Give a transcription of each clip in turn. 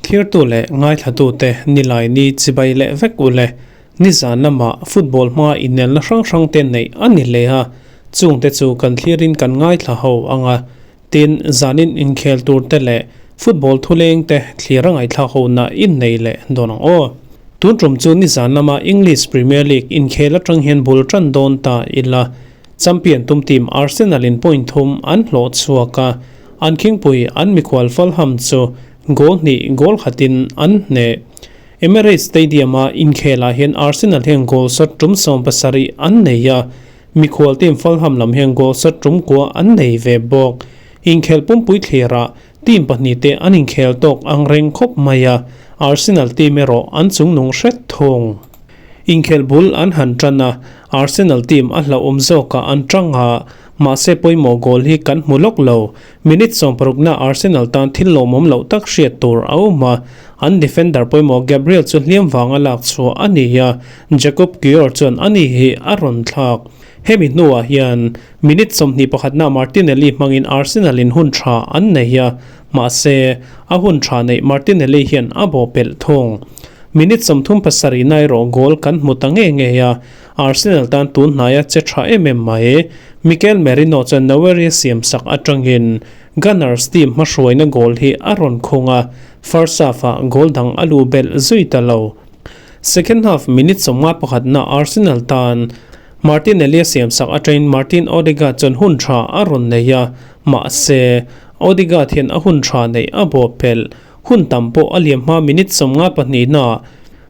Thirtu leh ngaithlatute Nilaini chibai leh vek u le. Nizan lamah football hmaa inelna hrang hrang te neih a ni hle a, chungte chu kan thlirin kan ngaithla ho ang a. Tin, zanin inkhel tur te leh football thuleng te thlir a ngaihthlak ho na innei leh dawn ang aw. Tun tum chu nizan lama English Premier League inkhel atang hian bul tan dawn ta ila. Champion tum team Arsenal in point thum an hlawh chhuak a, an khingpui an mikhual Fulham chu goal hnih goal khatin an hneh. Emirates Stadium a inkhelah hian Arsenal hian goal shot tum 70 an nei a, mikhual team Fulham lam hian goal shot tum kua an nei ve bawk. Inkhel pumpui thlirah team pahnihte an inkhel tawk ang reng khawp mai a, Arsenal team erawh an chungnung hret thung. Inkhel bul an han tan a, Arsenal team a hlauhawm zawkah an tang a, mahse pawimawh goal hi kan hmu lawk lo. Minute 60 na Arsenal tan thil lawmawm loh tak hriat tur a awm a, an defender pawimawh Gabriel chu hliam vanga lak chhuah a ni a, Jakub Kiwior chuan ani hi a rawn thlak. Hemi hnuah hian minute 21 na Martinelli hmangin Arsenal in hun tha an nei a, mahse a hun tha neih Martinelli hian a bawhpelh thung. Minute 37 na erawh goal kan hmu ta ngei ngei a, Arsenal tan tun hnaia che tha em em mai. Mikel Merino chuan Neuer-i siam sak atangin Gunners team hmahruaina goal hi a rawn khung a, first half-ah goal dang a lu belh zui ta lo. Second half minute 51 na Arsenal tan Martinelli a siam sak atangin Martin Odegaard chuan hun tha a rawn nei a, mahse Odegaard hian a hun tha neih a bawhpelh. Hun tam pawh a liam hma minute 52 na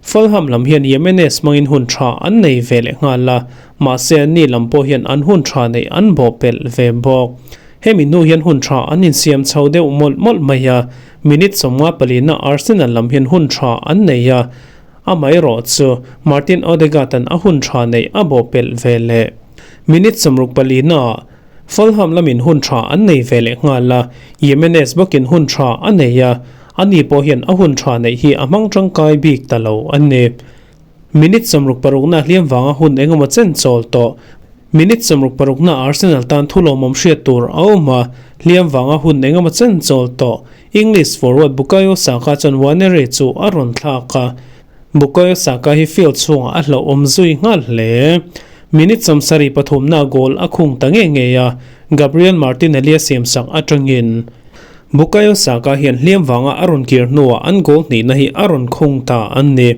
Fulham lam hian Jimenez hmangin hun tha an nei ve leh nghal a, mahse anni lam pawh hian an hun tha neih an bawhpelh ve bawk. Hemi hnu hian hun tha an insiam chho deuh mawlh mawlh mai a, minute 54 na Arsenal lam hian hun tha an nei a, amaherawh chu Martin Odegaard an a hun tha neih a bawhpelh ve leh. Minute 64 na Fulham lamin hun tha an nei ve leh nghal a, Jimenez bawkin hun tha a nei a, ani pawh hian a hun tha neih hi a hmang tangkai bik ta lo a ni. Minute 66 na hliam vanga hun engemaw chen chawl tawh. Minute 66 na Arsenal tan thu lawmawm hriat tur a awm a, hliam vanga hun engemaw chen chawl tawh. English forward Bukayo Saka chuan Nwaneri chu a rawn thlak a, Bukayo Saka hi field chhungah a hlauhawm zui nghal hle. Minute 73 na goal a khung ta ngei ngei a, Gabriel Martinelli a siam sak atangin Bukayo Saka hian hliam vanga a rawn kir hnuah an goal hnihna hi a rawn khung ta an ni.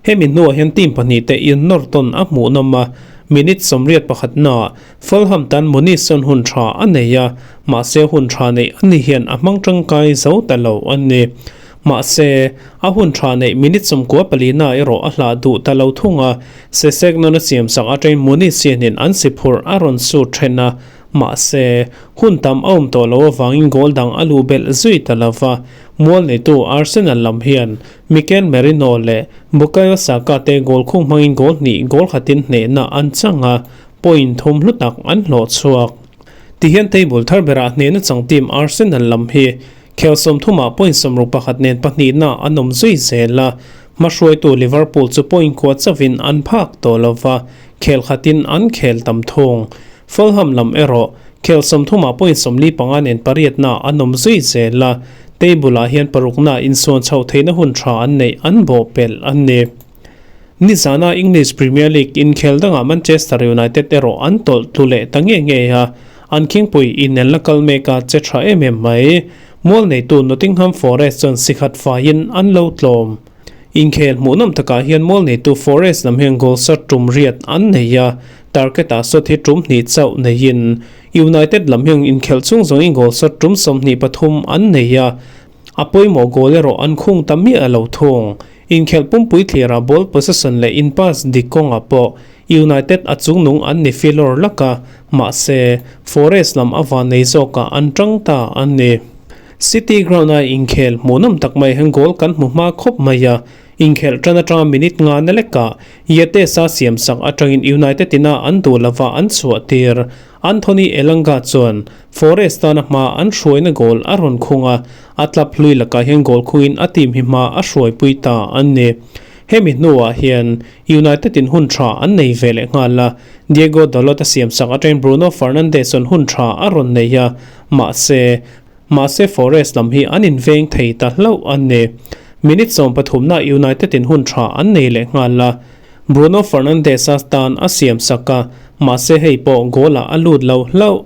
Hemi hnuah hian team pahnih te in nawr tawn a hmuh nawm a, minute 81 na Fulham tan Muniz chuan hun tha a nei a, mahse hun tha neih ani hian a hmang tangkai zo ta lo an ni. Mahse, a hun tha neih minute 94 na erawh a hlah duh ta lo thung a, Sesek nuna siam sak atangin Muniz hianin an si phurh a rawn su then a, mahse, hun tam a awm tawh lo avangin goal dang a lu belh zui ta lova. Mual neitu Arsenal lam hian Mikel Merino leh Bukayo Saka te goal khung hmangin goal hnih goal khatin hnehna an chang a, point thum hlu tak an hlawh chhuak. Tihian table thar berah hnehna chang team Arsenal lam hi khel 30 point 61 nen pahnih na an awm zui zel a, hmahruaitu Liverpool chu point kua chawin an phak tawh lova, khel khatin an khel tam thung. Fulham lam erawh khel 30 point 45 nen pariat na an awm zui zel a, table ah hian paruk na insuan chho theihna hun tha an neih an bawhpelh an ni. Nizana English Premier League inkhel dangah Manchester United erawh an tawlh tlu leh ta nge nge a, an khingpui inelna kal mek a che tha em em mai. Mual neitu Nottingham Forest chuan sikhat faiin an lo tlawm. Inkhel hmuhnawm takah hian mual neitu Forest lam hian goal shot tum riat an nei a, target ah shot hi tum hnih chauh neiin United lam hian inkhelh chung zawngin goal shot tum 23 an nei a, a pawimawh goal erawh an khung ta miah lo thung. Inkhelh pumpui thlirah ball possession leh in pass dik kawngah pawh United a chungnung an ni filawr laka, mahse Forest lam a van nei zawkah an tang ta an ni. City ground a inkhel hmuhnawm tak mai hian goal kan hmu hma khawp mai a, inkhelh tan atanga minute nga na lekah Yates a siam sak atangin United ina an duh lova an chhuah tir. Anthony Elanga chuan Forest tana hma an hruaina goal a rawn khung a, a tlap hlui lakah hian goal khungin a team hi hma a hruaipui ta an ni. Hemi hnuah hian United in hun tha an nei ve leh nghal a, Diego Dalot a siamsak atangin Bruno Fernandes chuan hun tha a rawn nei a, mahse, mahse Forest lam hi an inveng thei ta hlauh a ni. Minute 13 ah United in hun tha an nei leh nghal a, Bruno Fernandes a tan a siamsak a, mahse hei pawh goal ah a lut lo hlauh.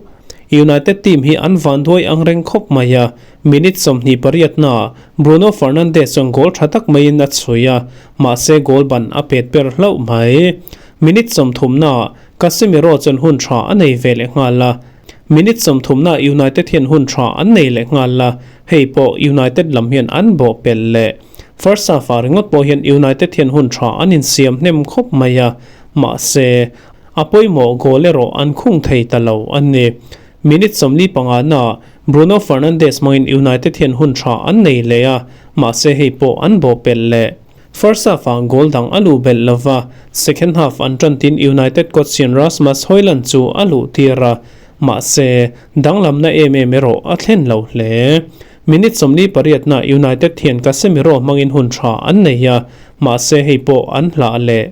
United team hi an vanduai ang reng khawp mai a, minute 28 naah Bruno Fernandes chuan goal tha tak maiin a chhui a, mahse goal ban a pet per hlauh mai. Minute 30 naah Casemiro chuan hun tha a nei ve leh nghal a, minute 30 naah United hian hun tha an nei leh nghal a, hei pawh United lam hian an bawh pelh leh. First half ah ringawt pawh hian United hian hun tha an insiam hnem khawp mai a, mahse a pawimawh goal erawh an khung thei ta lo a ni. Minute 45 naah Bruno Fernandes hmangin United hian hun tha an nei leh a, mahse hei pawh an bawh pelh leh. First half ah goal dang a luh belh lova, second half an tan tin United coach hian Rasmus Hojlund chu a luh tir a, mahse danglamna em em erawh a thlen lo hle. Minute 48 naah United hian Casemiro hmangin hun tha an nei a, mahse hei pawh an hlah leh.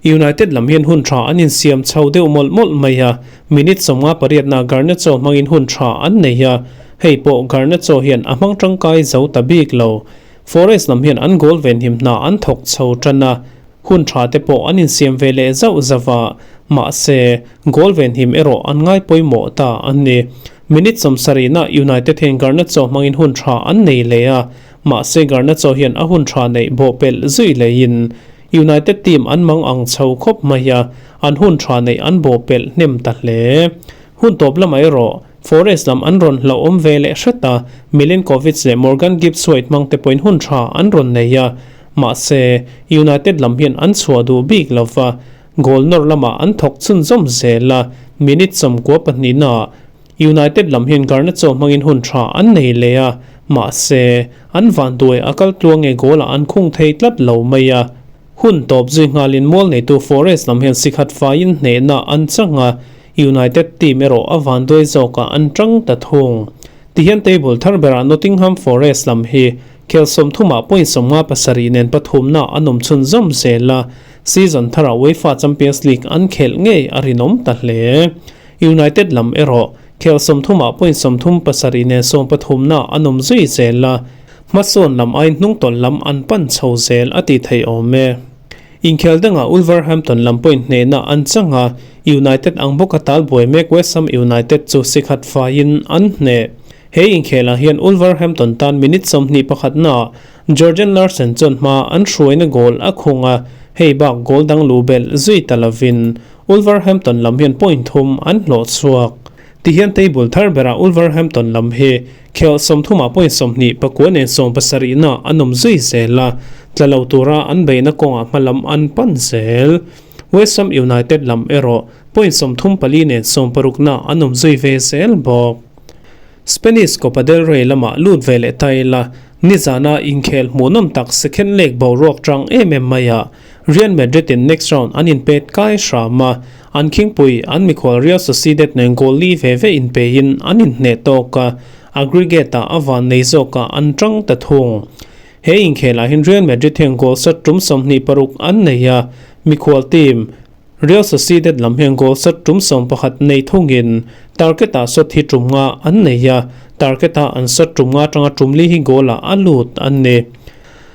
United lam hian hun tha an insiam chho deuh mawlh mawlh mai a, minute 58 naah Garnacho hmangin hun tha an nei a, hei pawh Garnacho hian a hmang tangkai zo ta bik lo. Forest lam hian an goal venhim hna an thawk chho tan a, hun tha te pawh an insiam ve leh zauh zauh a, mahse goal venhim erawh an ngai pawimawh ta a ni. Minute 70 naah United hian Garnacho hmangin hun tha an nei leh a, mahse Garnacho hian a hun tha neih bawhpelh zui leiin United team an mang ang chho khawp mai a, an hun tha neih an bawhpelh hnem ta hle. Hun tawp lamah erawh Forest lam an rawn hlauhawm ve leh hret a, Milenkovic leh Morgan Gibbs-White hmang te pawhin hun tha an rawn nei a, mahse United lam hian an chhuah duh bik lo va, goal nawr lamah an thawk chhunzawm zel a, minute 92 naah United lam hian Garnacho hmangin hun tha an nei leh a, mahse, an vanduai a kal tluang nge goal ah an khung thei tlat lo mai a. Hun tawp zui nghalin mual neitu Forest lam hian sikhat faiin hnehna an chang a, United team erawh a vanduai zawkah an tang ta thung. Tihian table thar berah Nottingham Forest lam hi khel 30 ah point 57 nen pathumna an awm chhunzawm zel a, season tharah UEFA Champions League an khelh ngei a rinawm ta hle. United lam erawh khel 30 ah point 37 nen 13 na an awm zui zel a, hmasawn lam aiin hnungtawlh lam an pan chho zel a tih theih awm e. Inkhel dangah Wolverhampton lam point hnehna an chang a, United ang bawka tal buai mek West Ham United chu sikhat faiin an hneh. He inkhelah hian Wolverhampton tan minute 21 naah Jorgen Larsen chuan hma an hruaina goal a khung a, hei bak goal dang luh belh zui ta lovin Wolverhampton lam hian point thum an hlawh chhuak. Tihian table thar berah Wolverhampton lam hi khel 30 ah point 29 nen 70 na an awm zui zel a, tla lo tura an beihna kawngah hma lam an pan zel. West Ham United lam erawh point 34 nen 60 na an awm zui ve zel bawk. Spanish Copa del Rey lamah lut ve leh ta ila, nizana inkhel hmuhnawm tak second leg boruak tang em em mai a, Real Madrid in next round an inpet kai hram a, an khingpui an mikhual Real Sociedad nen goal li ve ve inpeiin an inhneh tawk a, aggregate ah a van nei zawkah an tang ta thung. He inkhelah hian Real Madrid hian goal sat tum 26 an nei a, mikhual team Real Sociedad lam hian goal sat tum 11 nei thungin target ah shot hi tum nga an nei a, target ah an shot tum nga atanga tum li hi goal ah a lut an ni.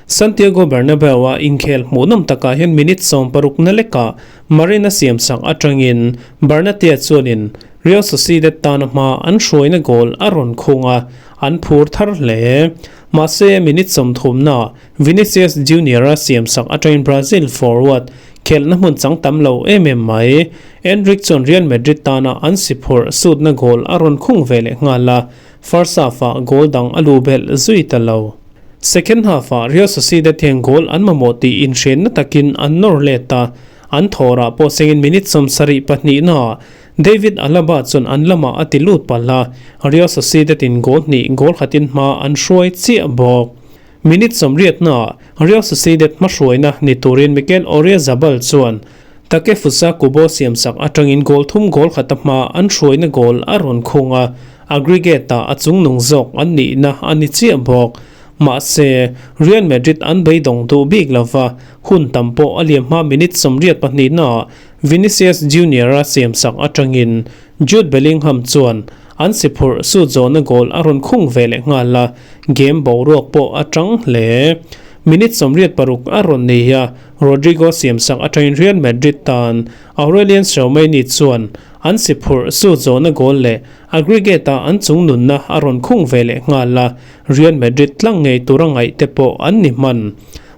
Santiago Bernabeu a inkhel hmuhnawm takah hian minute 60 na lekah Marina siamsak atangin Bernatia chuanin Real Sociedad tana hma an hruaina goal a rawn khung a, an phur thar hle. Mahse minute 30 na Vinicius Junior a siamsak atangin Brazil forward khelhna hmun chang tam lo em em mai. Endrick chuan Real Madrid tana an si phurh sutna goal a rawn khung ve leh nghal a, first half ah goal dang a luh belh zui ta lo. Second half ah Real Sociedad hian goal an mamawh tih inhrenna takin an nawr let a, an thawrah pawh sengin minute 72 naah David Alaba chuan an lamah a ti lut palh a, Real Sociedad in goal hnih goal khatin hma an hruai chiah bawk. Minute 80 naah Real Sociedad hmahruaina ni turin Mikel Oyarzabal chuan Takefusa Kubo siamsak atangin goal thum goal khata hma an hruaina goal a rawn khung a, aggregate ah a chungnung zawk an nihna a ni chiah bawk. Mahse, Real Madrid an beidawng duh bik lo va, hun tam pawh a liam hma minute 82 naah Vinicius Junior-a siamsak atangin Jude Bellingham chuan an si phurh sut zawhna goal a rawn khung ve leh nghal a, game boruak pawh a tang hle. Minute 86 a rawn ni a, Rodrygo siamsak atangin Real Madrid tan Aurelien Tchouameni chuan an si phurh sut zawhna goal leh aggregate-a an chungnunna a rawn khung ve leh nghal a, Real Madrid tlang ngei tura ngaih te pawh an ni hman.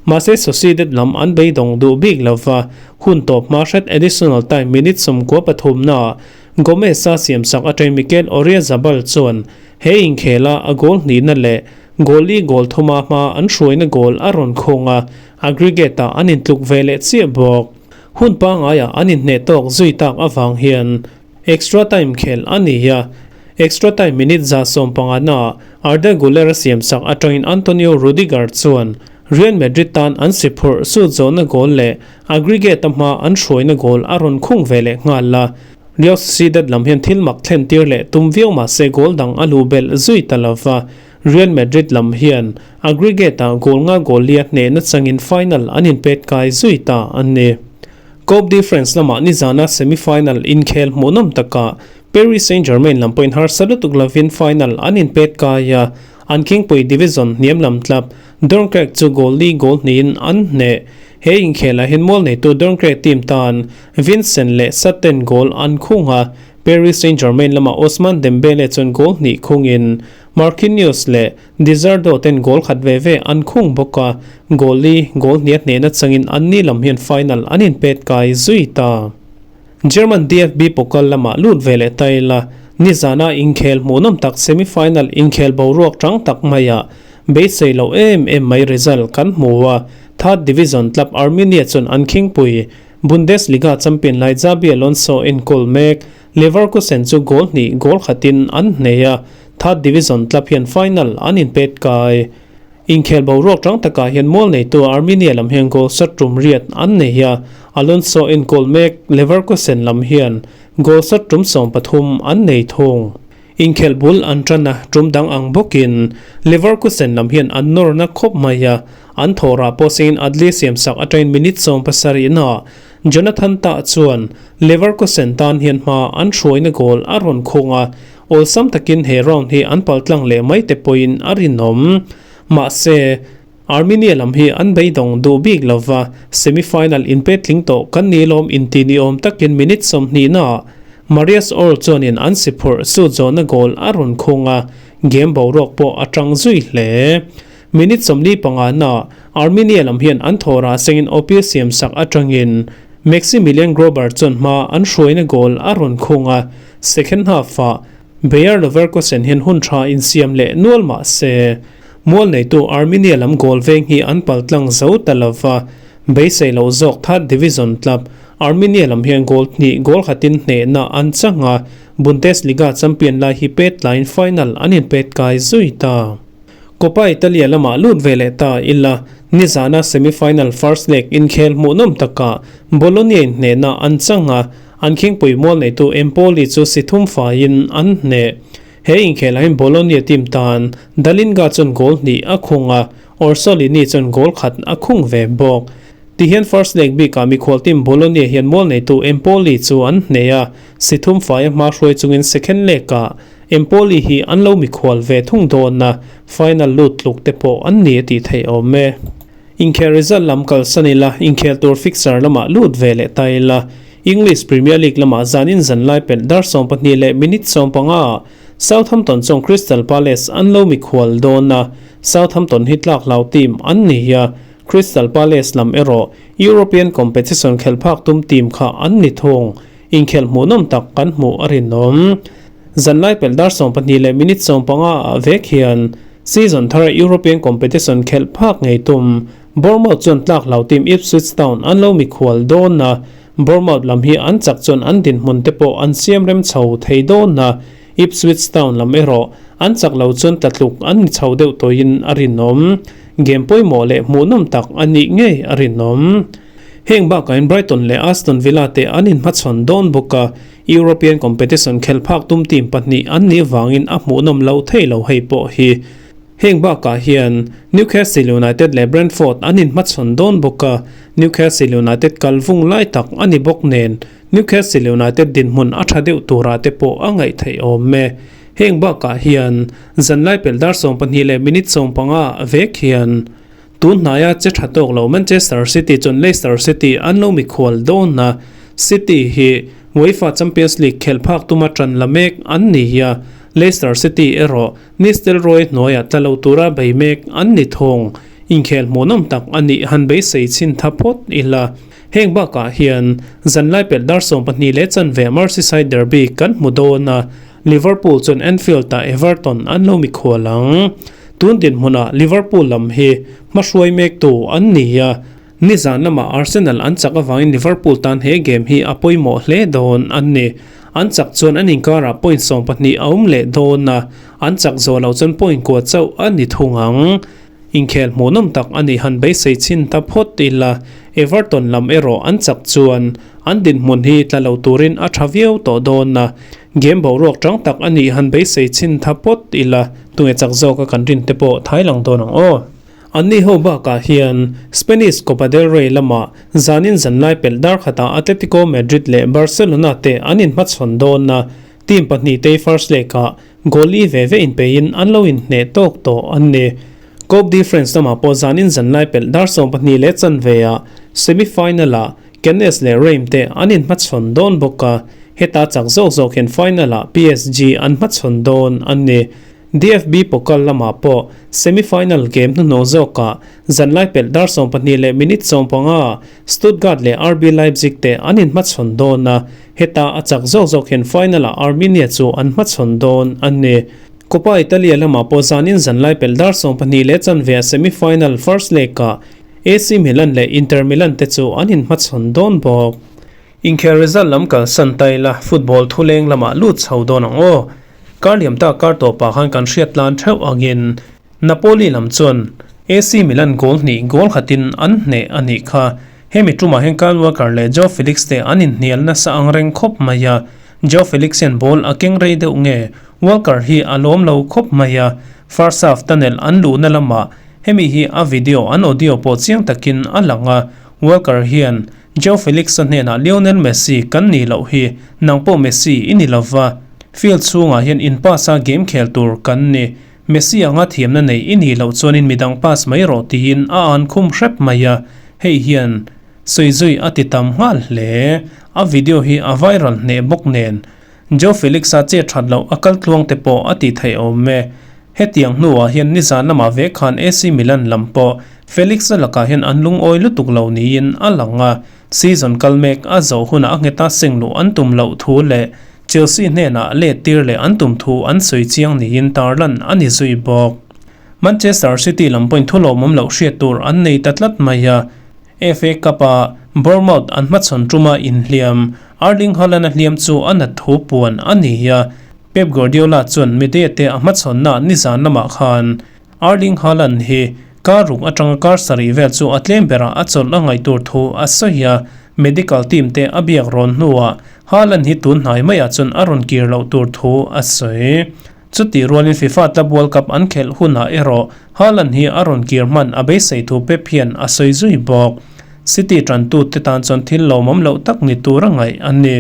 Mahse Sociedad lam an beidawng duh bik lo va, hun tawp hma hret additional time minute 93 naah Gomez-a siamsak atangin Mikel Oyarzabal chuan he inkhela a goal hnihna leh goal li goal thuma hma an hruaina goal a rawn khung a, aggregate-ah an intluk ve leh chiah bawk. Hun pangaiah an inhneh tawk zui tak avang hian extra time khelh a ni a, extra time minute 150 naah Arda Guler-a siamsak atangin Antonio Rudiger chuan Real Madrid tan an si phurh sut zawhna goal leh aggregate-a hma an hruaina goal a rawn khung ve leh nghal a. Real Sociedad lam hian thil mak thlen tir leh tum viau mah se goal dang a luh belh zui ta lo va, Real Madrid lam hian aggregate-ah goal nga goal lia hnehna changin final an inpet kai zui ta a ni. Coupe de France lamah nizana semi-final inkhel hmuhnawm takah Paris Saint-Germain lam pawhin harsa lutuk lovin final an inpet kai a, an khingpui division hniam lam tlap Dunkirk chu goal li goal hnihin an hneh. He inkhelah hian mual neitu Dunkirk team tan Vincent leh Sutton goal an khung a, Paris Saint-Germain lamah Ousmane Dembele chuan goal hnih khungin Marquinhos leh Dizardo ten goal khat ve ve an khung bawk a, goal li goal hnih a hnehna changin anni lam hian final an inpet kai zui ta. German DFB Pokal lamah lut ve leh ta ila, nizana inkhel hmuhnawm tak semi-final inkhel boruak tang tak maiah beisei loh em em mai result kan hmu a, third division club Arminia chuan an khingpui Bundesliga champion lai Xabi Alonso enkawl mek Leverkusen chu goal hnih goal khatin an hneh a, third division club hian final an inpet kai. Inkhel boruak tang takah hian mual neitu Arminia lam hian goal sat tum riat an nei a, Alonso enkawl mek Leverkusen lam hian goal sat tum 13 an nei thung. Inkhel bul an tan a, tum dang ang bawkin Leverkusen lam hian an nawrna khawp mai a, an thawhrah pawh sengin Adli siamsak atangin minute 70 naah Jonathan Tah chuan Leverkusen tan hian hma an hruaina goal a rawn khung a, awlsam takin he round hi an paltlang leh mai te pawhin a rinawm. Mahse, Arminia lam hi an beidawng duh bik lo va, semi-final inpetling tawh kan ni lawm inti ni awm takin minute 20 naah Marius Orl chuanin an si phurh sut zawhna goal a rawn khung a, game boruak pawh a tang zui hle. Minute 45 naah Arminia lam hian an thawhrah sengin Opie siamsak atangin Maximilian Grober chuan hma an hruaina goal a rawn khung a, second half-ah Bayer Leverkusen hian hun tha insiam leh nual mah se, mual neitu Arminia lam goal veng hi an paltlang zo ta lo va, beisei loh zawk third division club Arminia lam hian goal hnih goal khatin hnehna an chang a, Bundesliga champion lai hi pet tlaiin final an inpet kai zui ta. Coppa Italia lamah lut ve leh ta ila, nizana semi-final first leg inkhel hmuhnawm takah Bologna in hnehna an chang a, an khingpui mual neitu Empoli chu si thum faiin an hneh. He inkhelah hian Bologna team tan Dallinga chuan goal hnih a khung a, Orsolini chuan goal khat a khung ve bawk. Tihian first leg bikah mikhual team Bologna hian mual neitu Empoli chu an hneh a, si thum faia hma hruai chungin second leg-ah Empoli hi an lo mikhual ve thung dawn a, final lut tluk te pawh an ni a tih theih awm e. Inkhel result lam kalsan ila, inkhel tur fixture lamah lut ve leh ta ila. English Premier League lamah zanin zan lai pelh dar 12 leh minute 15 ah Southampton chuan Crystal Palace an lo mikhual dawn a, Southampton hi tlak hlau team an ni a, Crystal Palace lam erawh European competition khelh phak tum team kha an ni thung. Inkhel hmuhnawm tak kan hmuh a rinawm. Zanlai pelh dar 12 leh minute 15 ah vek hian season thar European competition khelh phak ngei tum Bournemouth chuan tlak hlau team Ipswich Town an lo mikhual dawn a, Bournemouth lam hi an chak chuan an dinhmun te pawh an siam rem chho thei dawn a, Ipswich Town lam erawh an chak lo chuan tlatluk an ni chho deuh tawhin a rinawm. Game pawimawh leh hmuhnawm tak a nih ngei a rinawm. Heng bakah hian Brighton leh Aston Villa te an inhmachhawn dawn bawk a, European competition khelh phak tum team pahnih an nih vangin a hmuhnawm lo thei lo hei pawh hi. Heng bakah hian Newcastle United leh Brentford an inhmachhawn dawn bawk a, Newcastle United kal vung lai tak a ni bawk nen Newcastle United dinhmun a tha deuh turah te pawh a ngaih theih awm e. Heng bakah hian zanlai pelh dar 12 leh minute 15 vek hian tun hnaia che tha tawk lo Manchester City chuan Leicester City an lo mikhual dawn a, City hi UEFA Champions League khelh phak tuma tan la mek an ni a, Leicester City erawh Nistelrooy hnuaia tla lo tura bei mek an ni thawng. Inkhel hmuhnawm tak a nih han beisei chhin tha phawt ila. Heng bakah hian zanlai pelh dar 12 leh chanve Merseyside derby kan hmu dawn a, Liverpool chuan Anfield-ah Everton an lo mikhual ang. Tun dinhmunah Liverpool lam hi hmahruai mektu an ni a, nizan lamah Arsenal an chak avangin Liverpool tan he game hi a pawimawh hle dawn an ni. An chak chuan an inkarah point 12 a awm leh dawn a, an chak zawh loh chuan point kua chauh a ni thung ang. Inkhel hmuhnawm tak a nih han beisei chhin ta phawt ila, Everton lam erawh an chak chuan an dinhmun hi tla lo turin a tha viau tawh dawn a, game boruak tang tak a nih han beisei chhin tha phawt ila, tunge chak zawka kan rin te pawh thai lang dawn ang aw. Anni ho bakah hian Spanish Copa del Rey lamah zanin zanlai pelh dar khatah Atletico Madrid leh Barcelona te an inhmachhawn dawn a, team pahnih te first leg-ah goal li ve ve inpeiin an lo inhneh tawk tawh an ni. Coupe de France lamah pawh zanin zanlai pelh dar 12 leh chanveah semi-final-ah Cannes leh Reims te an inhmachhawn dawn bawk a, heta chak zawk zawk hian final-ah PSG an hmachhawn dawn an ni. DFB Pokal lamah pawh semi-final game hnuhnawh zawkah zanlai pelh dar 12 leh minute 15 Stuttgart leh RB Leipzig te an inhmachhawn dawn a, heta a chak zawk zawk hian final-ah Arminia chu an hmachhawn dawn a ni. Coppa Italia lamah pawh zanin zanlai pelh dar 12 leh chanve semi-final first leg-ah AC Milan leh Inter Milan te chu an inhmachhawn dawn bawk. Inkhel result lam kalsan ta ila, football thuleng lamah lut chho dawn ang aw. Kar liam ta kar tawpah khan kan hriat tlan theuh angin Napoli lam chuan AC Milan goal hnih goal khatin an hneh a nih kha. Hemi tumah hian Kyle Walker leh Joao Felix te an inhnial nasa ang reng khawp mai a. Joao Felix hian ball a keng rei deuh nge Walker hi a lawm lo khawp mai a. First half tunnel an luhna lamah hemi hi a video an audio pawh chiang takin a lang a. Walker hian Joao Felix-a hnenah Lionel Messi kan nih loh hi, nang pawh Messi i ni lova, field chhungah hian in pass a game khel tur kan ni. Messi anga thiamna nei i nih loh chuanin midang pass mai rawh tiin a an khum hrep mai a, hei hian sawi zui a ti tam nghal hle. A video hi a viral hneh bawk nen Joao Felix-a che that loh a kal tluang te pawh a ti theih awm e. Hetiang hnuah hian nizan lamah ve khan AC Milan lam pawh Felix-a lakah hian an lungawi lutuk lo niin a lang a, season kal mek a zawh hunah a ngheta seng luh an tum loh thu leh Chelsea hnenah let tir leh an tum thu an sawi chiang niin tarlan a ni zui bawk. Manchester City lam pawhin thu lawmawm loh hriat tur an nei ta tlat mai a, FA Cup-a Bournemouth an hmachhawn tuma inhliam Erling Haaland-a hliam chu a nat thu puan a ni a, Pep Guardiola chuan media te a hmachhawnna nizan lamah khan Erling Haaland hi kar ruk atanga kar sarih vel chu a tlem berah a chawlh a ngaih tur thu a sawi a, medical team te a biak rawn hnuah Haaland hi tun hnai maiah chuan a rawn kir loh tur thu a sawi. Chutih rualin FIFA Club World Cup an khelh hunah erawh Haaland hi a rawn kir hman a beisei thu Pep hian a sawi zui bawk. City tantute tan chuan thil lawmawm loh tak ni tur a ngaih a ni.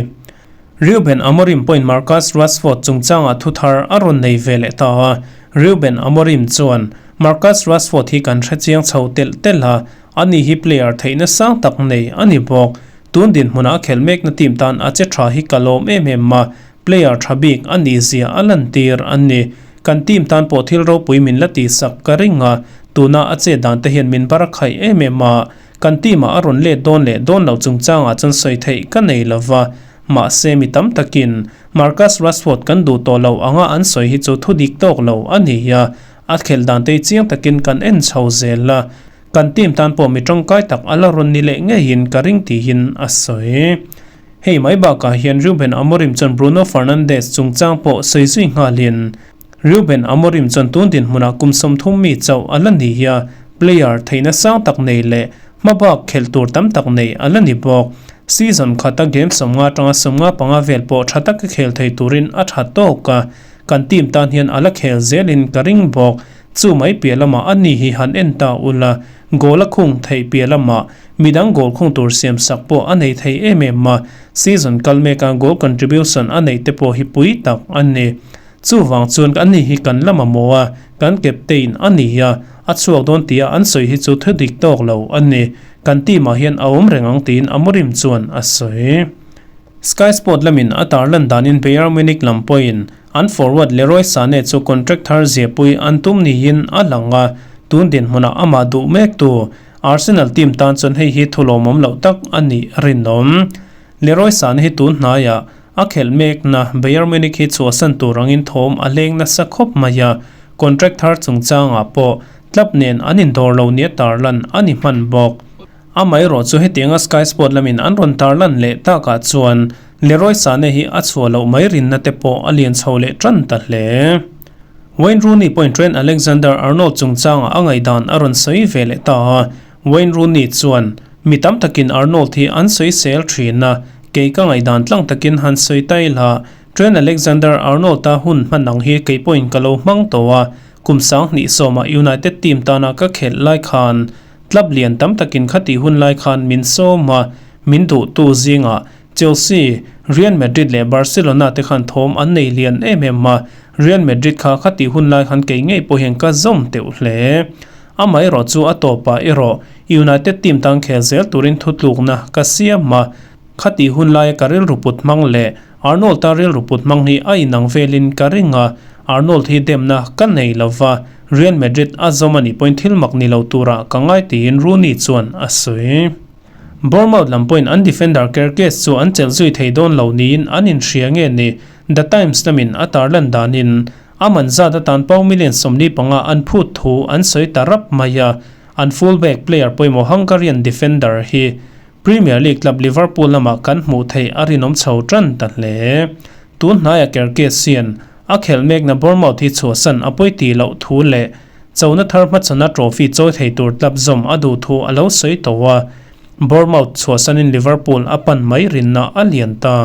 Ruben Amorim pawhin Marcus Rashford chungchangah thu thar a rawn nei ve leh ta a, Ruben Amorim chuan, Marcus Rashford hi kan hrechiang chho telh telh a, ani hi player theihna sang tak nei a ni bawk. Tun dinhmunah a khelh mekna team tan a che tha hi ka lawm em em a, player tha bik a nih zia a lantir a ni. Kan team tan pawh thil ropui min la tihsak ka ring a, tuna a chet dan te hian min bar a khaih em em a, kan team ah a rawn let dawn leh dawn loh chungchangah chuan sawi theih ka nei lova, mahse mi tam takin Marcus Rashford kan duh tawh lo anga an sawi hi chu thu dik tawk lo a ni a, a khelh dan te chiang takin kan en chho zel a, kan team tan pawh mi tangkai tak a la rawn ni leh ngeiin ka ring tihin a sawi. Hei mai bakah hian Ruben Amorim chuan Bruno Fernandes chungchang pawh sawi zui nghalin, Ruben Amorim chuan tun dinhmunah kum 30 mi chauh a la ni a, player theihna sang tak nei leh hmabak khelh tur tam tak nei a la ni bawk. Season khata game 50 atanga 55 vel pawh tha taka khel thei turin a tha tawk a, kan team tan hian a la khel zelin ka ring bawk. Chu mai piah lamah a ni hi han en ta ula, goal a khung theih piah lamah midang goal khung tur siam sak pawh a nei thei em em a, season kal meka goal contribution a neih te pawh hi pui tak a ni. Chuvang chuan a ni hi kan la mamawh a, kan captain a ni a, a chhuak dawn tia an sawi hi chu thu dik tawk lo a ni. Kan team ah hian a awm reng ang tiin Amorim chuan a sawi. Sky Sport lamin a tarlan danin Bayern Munich lam pawhin an forward Leroy Sane chu contract thar ziahpui an tum niin a lang a, tun dinhmunah amah duh mektu Arsenal team tan chuan hei hi thu lawmawm loh tak a nih a rinawm. Leroy Sane hi tun hnaiah a khelh mekna Bayern Munich hi chhuahsan tur angin thawm a leng nasa khawp mai a, contract thar chungchangah pawh club nen an indawr lo nia tarlan a ni hman bawk. Amaherawh chu hetianga Sky Sport lamin an rawn tarlan leh takah chuan Leroy Sane hi a chhuah loh mai rinna te pawh a lian chho leh tan ta hle. Wayne Rooney pawhin Trent Alexander-Arnold chungchangah a ngaihdan a rawn sawi ve leh ta a, Wayne Rooney chuan, Mi tam takin Arnold hi an sawi sel thin a, kei ka ngaihdan tlang takin han sawi ta ila, Trent Alexander-Arnold-a hun hman ang hi kei pawhin ka lo hmang tawh a, kum 20 sawmah United team tana ka khelh lai khan Club lian tam takin khatih hun lai khan min sawm a, min duhtu zingah Chelsea, Real Madrid leh Barcelona te khan thawm an nei lian em em a, Real Madrid kha khatih hun lai khan kei ngei pawh hian ka zawm teuh hle. Amaherawh chu a tawpah erawh United team tan khel zel turin thutlukna ka siam a, khatih hun laia ka rilru put hmang leh Arnold-a rilru put hmang hi a inang velin ka ring a, Arnold hi demna ka nei lo va, Real Madrid a zawm a nih pawhin thil mak ni lo turah ka ngai tiin Rooney chuan a sawi. Bournemouth lam pawhin an defender Kerkez chu an chelh zui thei dawn lo niin an inhria nge ni, The Times lamin a tarlan danin a man zat atan pound million 45 an phut thu an sawi ta rap mai a, an full-back player pawimawh Hungarian defender hi Premier League club Liverpool lamah kan hmuh theih a rinawm chho tan ta hle. Tun hnaiah Kerkez hian a khelh mekna Bournemouth hi chhuahsan a pawi tih loh thu leh chona thar hmachhana trophy chawi thei tur club zawm a duh thu a lo sawi tawh a, Bournemouth chhuahsanin Liverpool a pan mai rinna a lian ta.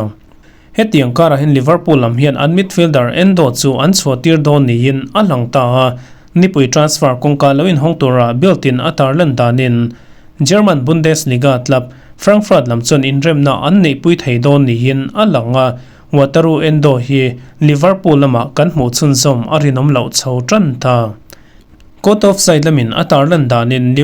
Hetiang karah hian Liverpool lam hian an midfielder Endo chu an chhuahtir dawn niin a lang ta a, nipui transfer kawngka lo inhawng tura Bild-in a tarlan danin German Bundesliga club Frankfurt lam chuan inremna an neihpui thei dawn niin a lang a, Wataru Endo hi Liverpool lamah kan hmuh chhunzawm a rinawm loh chho tan ta. Court of side lamin a tarlan danin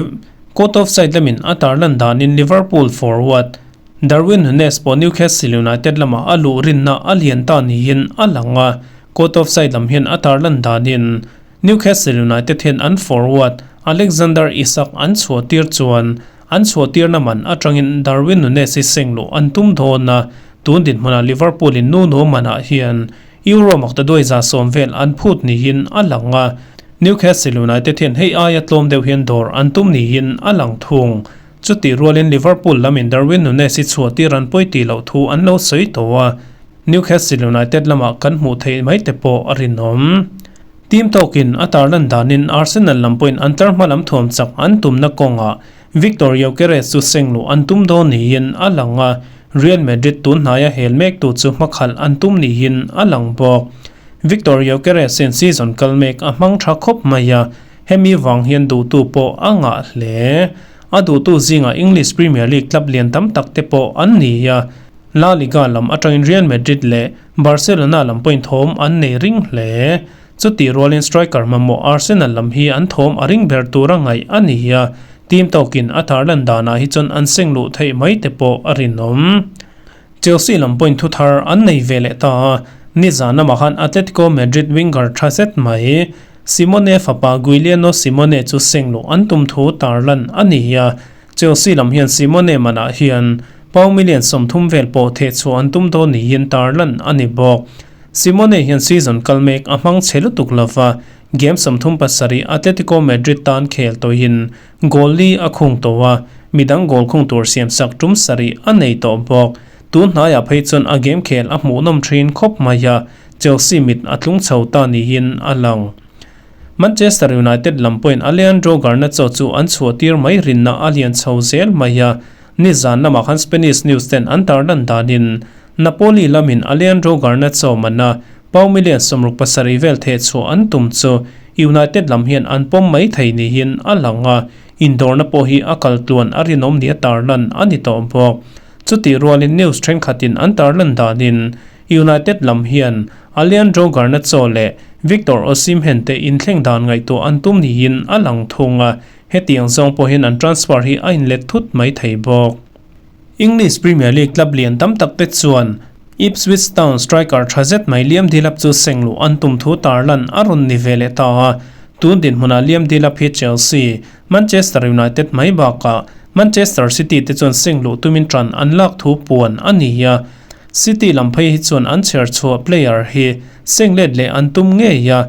Court of side lamin a tarlan danin Liverpool forward Darwin Nunez pawh Newcastle United lamah a luh rinna a lian ta niin a lang a, Court of side lam hian a tarlan danin Newcastle United hian an forward Alexander Isak an chhuahtir chuan an chhuahtirna man atangin Darwin Nunez hi seng luh an tum dawn a, tun dinhmunah Liverpool in Nuno manah hian Euro maktaduai 110 vel an phut niin a lang a, Newcastle United hian hei aia tlawm deuh hian dawr an tum niin a lang thung. Chutih rualin Liverpool lamin Darwin Nunez hi chhuahtir an pawi tih loh thu an lo sawi tawh a, Newcastle United lamah kan hmuh theih mai te pawh a rinawm. Team tawkin a tarlan danin Arsenal lam pawhin an tlar hma lam thuam chak an tumna kawngah Viktor Gyokeres chu seng luh an tum dawn niin a lang a, Real Madrid tun hnaia hel mektu chu hmakhalh an tum niin a lang bawk. Viktor Gyokeres hian season kal mek a hmang tha khawp mai a, hemi vang hian duhtu pawh a ngah hle. A duhtu zingah English Premier League club lian tam tak te pawh an ni a, La Liga lam atangin Real Madrid leh Barcelona lam pawhin thawm an nei ring hle. Chutih rualin striker mamawh Arsenal lam hi an thawm a ring ber tura ngaih a ni a, team tawkin a tarlan danah hi chuan an seng luh theih mai te pawh a rinawm. Chelsea lam pawhin thu thar an nei ve leh ta a, nizan lamah khan Atletico Madrid winger tha zet mai Simone fapa Guiliano Simone chu seng luh an tum thu tarlan a ni a, Chelsea lam hian Simone manah hian pound million 30 vel pawh theh chhuah an tum dawn niin tarlan a ni bawk. Simone hian season kal mek a hmang chhe lutuk lova, game 37 Atletico Madrid tan khel tawhin goal li a khung tawh a, midang goal khung tur siamsak tum sarih a nei tawh bawk. Tun hnaiah phei chuan a game khel a hmuhnawm thin khawp mai a, Chelsea mit a tlung chho ta niin a lang. Manchester United lam pawhin Alejandro Garnacho chu an chhuahtir mai rinna a lian chho zel mai a, nizan lamah khan Spanish news ten an tarlan danin Napoli lamin Alejandro Garnacho mana pound million 67 vel theh chhuah an tum chu United lam hian an pawm mai thei niin a lang a, indawrna pawh hi a kal tluan a rinawm nia tarlan a ni tawh bawk. Chutih rualin news thenkhatin an tarlan danin United lam hian Alejandro Garnacho leh Victor Osimhen te inthleng dan ngaihtuah an tum niin a lang thung a, hetiang zawng pawh hian an transfer hi a inlet thut mai thei bawk. English Premier League club lian tam tak te chuan Ipswich Town striker tha zet mai Liam Delap chu sengluh an tum thu tarlan a rawn ni ve leh ta a. Tun dinhmunah Liam Delap hi Chelsea, Manchester United mai bakah Manchester City te chuan sengluh tumin tan an lak thu puan a ni a. City lam phei hi chuan an chher chhuah player hi seng let leh an tum ngei a.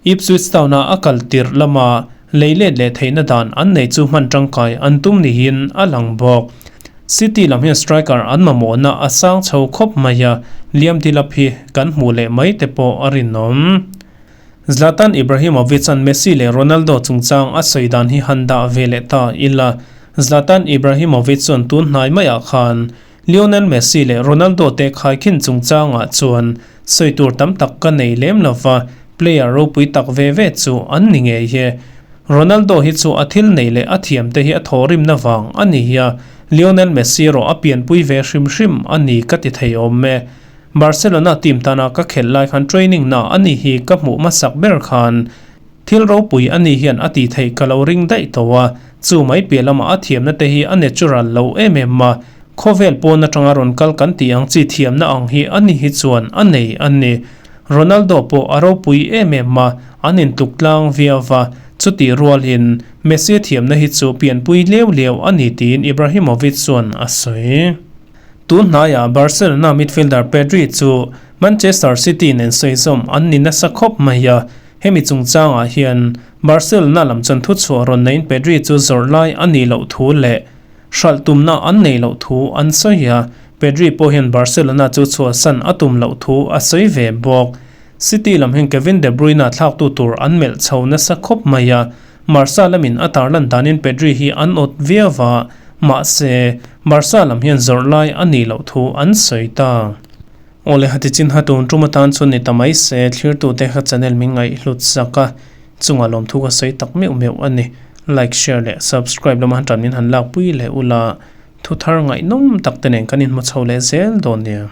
Ipswich Town-a a kal tirh lama Lei let leh theihna dan an nei chu hman tangkai an tum niin a lang bawk. City lam hian striker an mamawhna a sang chho khawp mai a, Liam Delap hi kan hmuh leh mai te pawh a rinawm. Zlatan Ibrahimovic-a'n Messi leh Ronaldo chungchang a sawi dan hi han dah ve leh ta ila, Zlatan Ibrahimovic chuan tun hnai maiah khan Lionel Messi leh Ronaldo te khaikhin chungchangah chuan sawi tur tam tak ka nei lem lo va, player ropui tak ve ve chu an ni ngei he. Ronaldo hi chu a thil nei leh a thiam te hi a thawhrimna vang a ni a, Lionel Messi erawh a pianpui ve hrim hrim a ni ka ti thei awm e. Barcelona team tana ka khelh lai khan training na a ni hi ka hmuh hmasak ber khan Thil ropui a ni hian a tih theih ka lo ring daih tawh a, chu mai piah lamah a thiamna te hi a natural lo em em a, khawvel pawn atanga rawn kal kan tih ang chi thiamna ang hi a ni hi chuan a nei a ni. Ronaldo pawh a ropui em em a, an intluk tlang viau va, chutih rualin Messi thiamna hi chu pianpui leu leu a ni tiin Ibrahimovic chuan a sawi. Tun hnaiah Barcelona midfielder Pedri chu Manchester City nen sawizawm an ni nasa khawp mai a, Hemi chungchangah hian Barcelona lam chuan thuchhuah rawn neiin Pedri chu zawrh lai a nih loh thu leh hralh tumna an nei loh thu an sawi a, Pedri pawh hian Barcelona chu chhuahsan a tum loh thu a sawi ve bawk. City lam hian Kevin De Bruyne thlaktu tur an melh chho nasa khawp mai a, Barca lamin a tarlan danin Pedri hi an awt viau va, mahse Barca lam hian zawrh lai a nih loh thu an sawi ta. Awle hati chin ha tun tum atan chuan ni ta mai se, thlirtute kha channel min ngaihhlut zak a, chungah lawmthu ka sawi tak meuh meuh a ni. Like, share leh subscribe lama han tan min han lakpui leh ula, thu thar ngaihnawm tak te nen kan inhmu chho leh zel dawn nia.